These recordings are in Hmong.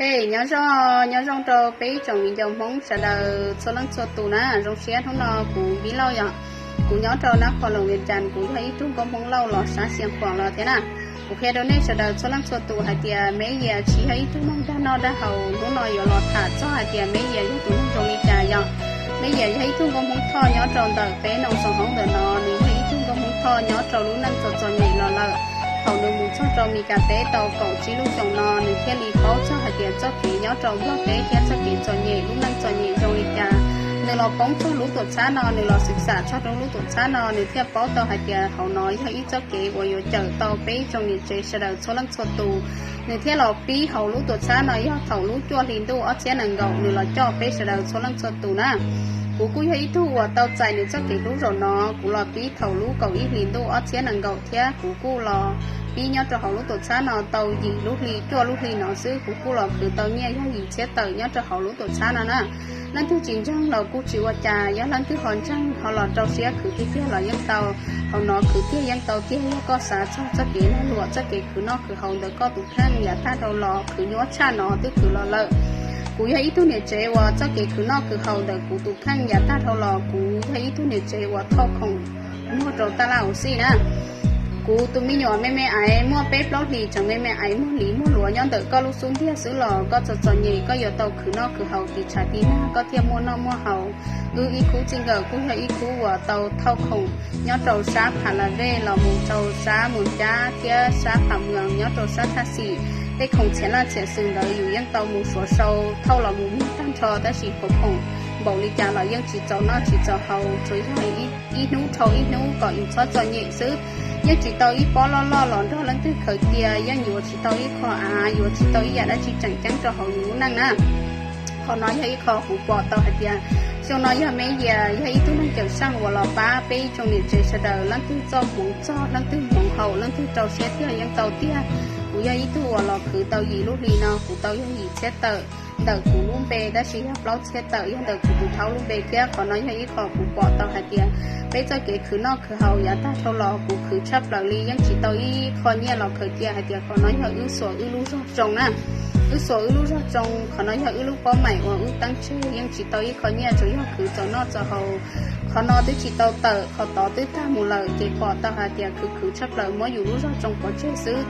Hej, nyob zoo, nyob zoo rau peb ib tsoom viv ncaus Hmoob sawv daws txhua leej txhua tus na. Zoo siab hnub no kuv Npib Lauj yom, kuv nyob rau Nab Qhos Loos Vias Cas, kuv yog ib tug nkauj Hmoob Lauj los sab Xias Khuam los thiab na. Kuv qhia rau nej sawv daws txhua leej txhua tus hais tias Meb Yias tsis yog ib tug neeg dag noj dag haus, hnub no yuav los tham txog hais tias Meb Yias yog tus neeg zoo li cas yom. Meb Yias yog ib tug nkauj Hmoob Thoj nyob rau ntawm peb Noo Xoos Hoob ntawm no, nws yog ib tug nkauj Hmoob Thoj nyob rau lub neej txom txom nyem los lawm. Thaum nws mus txog rau Mis Kas teb tau kaum tsib lub xyoos no, nws thiaj li paub txog hais tias txoj kev nyob rau Nplog teb thiab txoj kev txom nyem, lub neej txom nyem zoo li cas. Nws los poob txog lub tuam txhab no, nws los xwm xam txog rau lub tuam txhab no, nws thiaj paub tau hais tias hauv no yog ib txoj kev uas yuav cawm tau peb ib tsoom niam tsev sawv daws txhua leej txhua tus. Nws thiaj los pib hauv lub tuam txhab no yog thaum lub cuaj hli ntuj ob txhiab nees nkaum, nws los coj peb sawv daws txhua leej txhua tus na. Kuv kuj yog ib tug uas tau txais nws txoj kev hlub zaum no, kuv los pib thaum lub kaum ib hlis ntuj ob txhiab nees nkaum thiab kuv kuj los pib nyob rau hauv lub tuam txhab no tau yim lub hli cuaj lub hli no xwb, kuv kuj los khwv tau nyiaj yog yim txhiab tawm nyob rau hauv lub tuam txhab no na. Leej twg tsis ntseeg los kuj tsis ua cas, yog leej twg ho ntseeg ho los rau siab khwv tiag tiag los yeej tau. Hauv no khwv tiag yeej tau tiag, yog koj xav txog txoj kev lag luam txoj kev khwv noj khwv haus ntawm koj tus kheej yav tag dhau los, khwv nyuaj tshaj no twb khwv los lawm. Kuv yog ib tug niam tsev uas txoj kev khwv noj khwv haus ntawm kuv tus kheej yav tag dhau los, kuv yog ib tug niam tsev uas thauj khoom muag rau taj laj hauv xij na. Kuv tus me nyuam me me aiv muaj peb plaub hlis tseem me me aiv muag liv muag luav nyob ntawm koj lub xub ntiag xwb los koj txom txom nyem koj yuav tau khwv noj khwv haus tiv tshav tiv nag koj thiaj muaj noj muaj haus. Wb ib khub txij nkawm kuj yog ib khub uas tau thauj khoom nyob rau sab Pha La Vej los mus rau sab Moos Cab thiab sab Pha Mws nyob rau sab Thaj Xim. Tej khoom txhiam laj txhiam xws ntawd yus yeej tau mus suav sau thauj los mus muag tag nrho, tab sis khoom khoom npaum li cas los yeej tsis txaus noj tsis txaus haus, tsuas yog ib hnub dhau ib hnub kom yus txhob txom nyem xwb. Yeej tsis tau ib pob loj loj los nrog leej twg khaws cia, yeej yuav tsis tau ib qho av, yuav tsis tau ib yam dab tsi tseem ceeb rau hauv yus lub neej na. Qhov no yog ib qho kuv pom tau hais tias xyoo no yog Meb Yias yog ib tug neeg cawm seej uas los pab peb ib tsoom niam tsev sawv daws, leej twg txoj hmoov txog, leej twg hmoov haum, leej twg rau siab tiag yeej tau tiag. Kuv yog ib tug uas los khwv tau yim lub hli no, kuv tau yog yim txhiab tawm ntawm kuv lub npe, tab sis yog plaub txhiab tawm yog ntawm kuv tus thaub lub npe thiab. Qhov no yog ib qho kuv pom tau hais tias peb txoj kev khwv noj khwv haus yav tag dhau los kuv khwv tshaj plaws li, yeej tsis tau ib qho nyiaj los khaws cia hais tias qhov no yog wb xuas wb lub zog tsoo na. Wb xuas wb lub zog tsoo, qhov no yog wb lub pob maim uas wb teeb tseg, yeej tsis tau ib qho nyiaj, tsuas yog khwv txaus noj txaus haus. Qhov no twb tsis tau tawm, qhov tod twb tag mus lawm, ces pom tau hais tias khwv khwv tshaj plaws muab yus lub zog tsoo pov tseg xwb.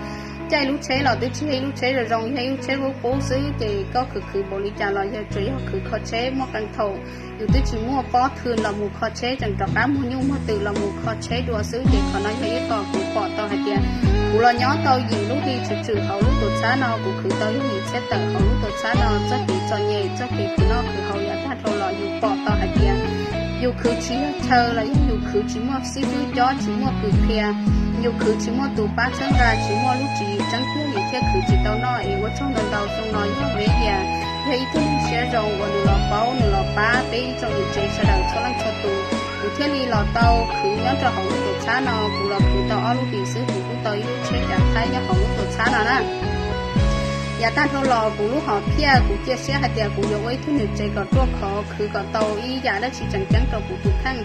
Caij lub tsheb los twb tsis yog ib lub tsheb zoo zoo, yog ib lub tsheb qub qub xwb, ces koj khwv khwv npaum li cas los yog tsuas yog khwv kho tsheb muaj qee thaum yus twb tsis muaj pob thw los mus kho tsheb, tseem rov qab muag nyuj muag twm los mus kho tsheb dua xwb. Ces qhov no yog ib qho kuv pom tau hais tias kuv los nyob tau yim lub hli tswm tswm hauv lub tuam txhab no, kuv khwv tau yog yim txhiab tawm hauv lub tuam txhab no. Txoj kev txom nyem, txoj kev khwv noj khwv haus yav tag dhau los yus pom tau hais tias yus khwv tsis yog chaw los yog yus khwv tsis muaj xib fwb cob, tsis muaj kws qhia, yus khwv tsis muaj tus pab txhawb nqa, tsis muaj lub tswv yim tseeb tiag yus thiaj khwv tsis tau noj. Es ua tsaug ntau ntau, xyoo no yog Meb Yias yog ib tug neeg siab zoo uas nws los paub, nws los pab peb ib tsoom niam tsev sawv daws txhua leej txhua tus, kuv thiaj li los tau khwv nyob rau hauv lub tuam txhab no. Kuv los khwv tau ob lub hlis xwb kuv kuj tau ib lub tsheb cav thaib nyob hauv lub tuam txhab no na. Yav tag dhau los kuv lub hom phiaj, kuv cia siab hais tias kuv yuav ua ib tug niam tsev kom ruaj khov, khwv kom tau ib yam dab tsi tseem ceeb rau kuv tus kheej,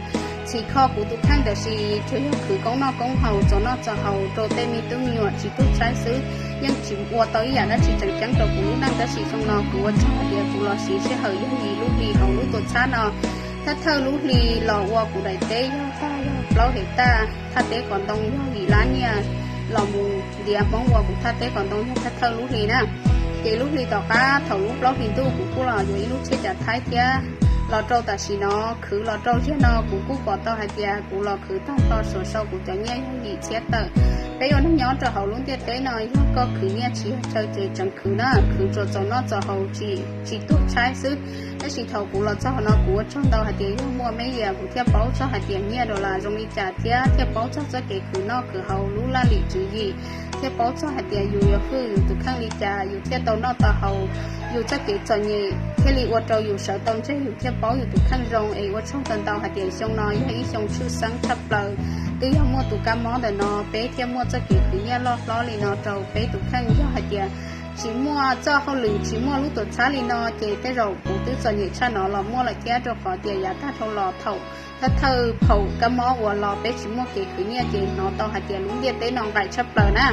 txhim kho kuv tus kheej, tiam sis tsuas yog khwv koob noj koob haus, txaus noj txaus haus rau tej me tub me nyuam tsis tuag tshaib xwb, yeej tsis ua tau ib yam dab tsi tseem ceeb rau kuv lub neej. Tab sis xyoo no kuv ua tsaug hais tias kuv los siv sij hawm yog yim lub hli hauv lub tuam txhab no. Thawj thawj lub hli los ua kuv daim teb yog tag yog plaub hem taj, thaj teb qos ntoo yog yim lab nyiaj, los mus ntiav Hmoob ua kuv thaj teb qos ntoo yog thawj thawj lub hli na. Ces lub hli tom qab thaum lub plaub hlis ntuj kuv kuj los yuav ib lub tsheb cav thaib thiab. Los rau tam sim no, khwv los rau ziag no kuv kuj pom tau hais tias kuv los khwv tag nrho xuas sau kuv cov nyiaj yog yim txhiab tawm. Peb ua neeg nyob rau hauv lub ntiaj teb no, yog koj khwv nyiaj tsis yog chaw ces tseem khwv na, khwv tsuas txaus noj txaus haus tsis, tsis tuag tshaib xwb. Tab sis thaum kuv los txog no kuv ua tsaug ntau hais tias yog muaj Meb Yias kuv thiaj paub txog hais tias nyiaj dollar zoo li cas thiab thiaj paub txog txoj kev khwv noj khwv haus lub laj lim tswv yim, thiaj paub txog hais tias yus yuav hwj yus tus kheej li cas yus thiaj tau noj tau haus, yus txoj kev txom nyem thiaj li ua rau yus sawv tau ntseg, yus thiaj paub yus tus kheej zoo. Es ua tsaug ntau ntau hais tias xyoo no yog ib xyoo tshwj xeeb tshaj plaws, twb yog muaj tus kab mob ntawm no peb thiaj muaj txoj kev khwv nyiaj loj hlob li no rau peb tus kheej. Yog hais tias tsis muaj txoj hauj lwm, tsis muaj lub tuam txhab li no ces tej zaum kuv twb txom nyem tshaj no los muaj lawm thiab, rau qhov tias yav tag dhau los thaum thawj thawj phaum kab mob uas los peb tsis muaj kev khwv nyiaj ces hnov tau hais tias lub ntiaj teb no nqaim tshaj plaws na.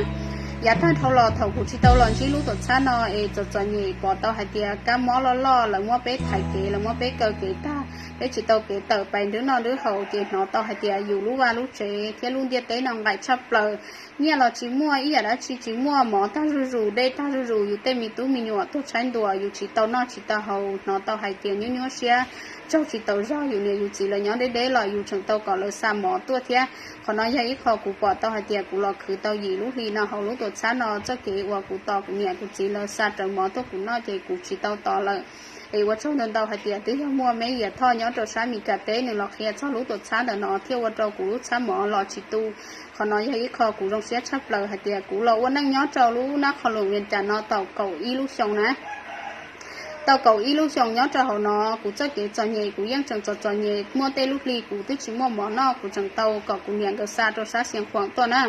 Yav tag dhau los thaum kuv tsis tau los ntsib lub tuam txhab no es txom txom nyem pom tau hais tias kab mob loj loj, lawv muab peb thaiv kev, lawv muab peb kaw kev tag, peb tsis tau kev tawm pais nrwb noj nrwb haus, ces hnov tau hais tias yus lub vaj lub tsev thiab lub ntiaj teb no nqaim tshaj plaws. Nyiaj los tsis muaj, ib yam dab tsi tsis muaj, mov tag zuj zus, dej tag zuj zus, yus tej me tub me nyuam tuag tshaib ntua, yus tsis tau noj tsis tau haus, hnov tau hais tias nyuaj nyuaj siab, tsaug tsis tau zog. Yus niam yus txiv lawv nyob deb deb los yus tseem tau kom lawv xa mov tuaj thiab. Qhov no yog ib qho kuv pom tau hais tias kuv los khwv tau yim lub hli no hauv lub tuam txhab no. Txoj kev uas kuv tos kuv niam kuv txiv lawv xa rawv mov tuaj kuv noj ces kuv tsis tau tos lawm. Es ua tsaug ntau ntau hais tias twb yog muaj Meb Yias Thoj nyob rau sab Mis Kas teb nws los qhia txog lub tuam txhab ntawm no thiaj ua rau kuv lub txhab mov los tsis tu. Qhov no yog ib qho kuv zoo siab tshaj plaws hais tias kuv los ua neej nyob rau lub nab qho lus Vias Cas no tau kaum ib lub xyoo na. Tau kaum ib lub xyoo nyob rau hauv no, kuv txoj kev txom nyem kuv yeej tseem txom txom nyem, muaj tej lub hli kuv twb tsis muaj mov noj, kuv tseem tau kom kuv niam nkawd xa rau sab Xias Khuam tuaj na.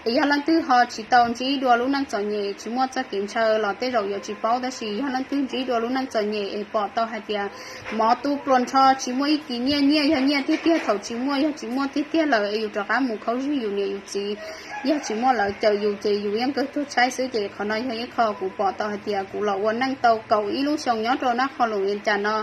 Es yog leej twg ho tsis tau ntsib dua lub neej txom nyem tsis muaj txoj kev ntshaw los tej zaum yuav tsis paub, tab sis yog leej twg ntsib dua lub neej txom nyem es pom tau hais tias mov tu pluas nrho, tsis muaj ib kis nyiaj, nyiaj yog nyiaj tiag tiag, thaum tsis muaj yog tsis muaj tiag tiag lawm es yus rov qab mus khaub zig yus niam yus txiv, yog tsis muaj lawv cawm yus ces yus yeej kawg tuag tshaib xwb. Ces qhov no yog ib qho kuv pom tau hais tias kuv los ua neej tau kaum ib lub xyoo nyob rau nab qho lus Vias Cas no,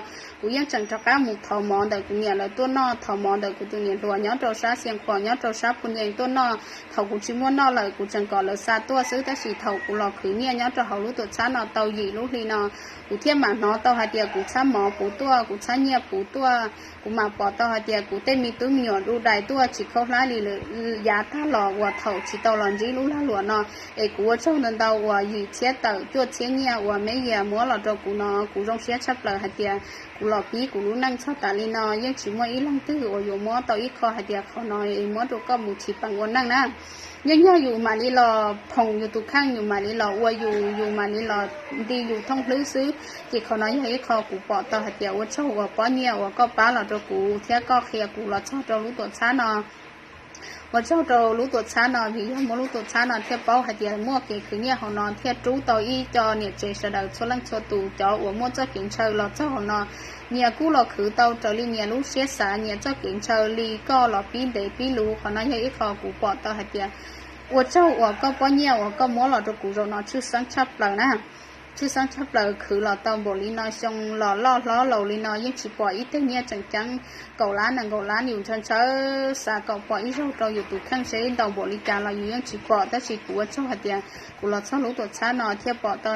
kuv yeej tseem rov qab mus thov mov ntawm kuv niam lawv tuaj noj, thov mov ntawm kuv tus niam hluas nyob rau sab Xias Khuam, nyob rau sab Phu Nyees tuaj noj. Thaum kuv tsis muaj noj lawm kuv tseem kom lawv xa tuaj xwb, tab sis thaum kuv los khwv nyiaj nyob rau hauv lub tuam txhab no tau yim lub hli no, kuv thiaj mam hnov tau hais tias kuv txhab mov puv tuaj, kuv txhab nyiaj puv tuaj, kuv mam pom tau hais tias kuv tej me tub me nyuam du dais tuaj tsis khaub hlab li lawm. Yav tag los uas thaum tsis tau los ntsib lub lag luam no, es kuv ua tsaug ntau ntau uas yim txhiab tawm cuaj txhiab nyiaj uas Meb Yias muab los rau kuv no, kuv zoo siab tshaj plaws hais tias kuv los pib kuv lub neej txog tas li no yeej tsis muaj ib leej twg uas yuav muab tau ib qho hais tias qhov no es muab rau koj mus chiv peem ua neej na. Yeej yog yus mam li los phoom yus tus kheej, yus mam li los ua yus, yus mam li los nti yus thooj hlwb xwb. Ces qhov no yog ib qho kuv pom tau hais tias ua tsaug uas pob nyiaj uas koj pab los rau kuv thiab koj qhia kuv los txog rau lub tuam txhab no. Ua tsaug rau lub tuam txhab no vim yog muaj lub tuam txhab no thiaj paub hais tias muaj kev khwv nyiaj hauv no thiaj rub tau ib co niam tsev sawv daws txhua leej txhua tus, cov uas muaj txoj kev ntshaw los txog hauv no, nyias kuj los khwv tau raws li nyias lub siab xav, nyias txoj kev ntshaw li koj los pib ntev pib luv. Qhov no yog ib qho kuv pom tau hais tias ua tsaug uas koj pob nyiaj uas koj muab los rau kuv zaum no tshwj xeeb tshaj plaws na. Tshwj xeeb tshaj plaws, khwv los tau npaum li no xyoo los loj hlob laus li no yeej tsis pom ib teg nyiaj tseem ceeb kaum lab nees nkaum lab yus ntshaw ntshaw, xav kom pom ib zaug rau yus tus kheej seb ntau npaum li cas los yus yeej tsis pom, tab sis kuv ua tsaug hais tias kuv los txog lub tuam txhab no thiaj pom tau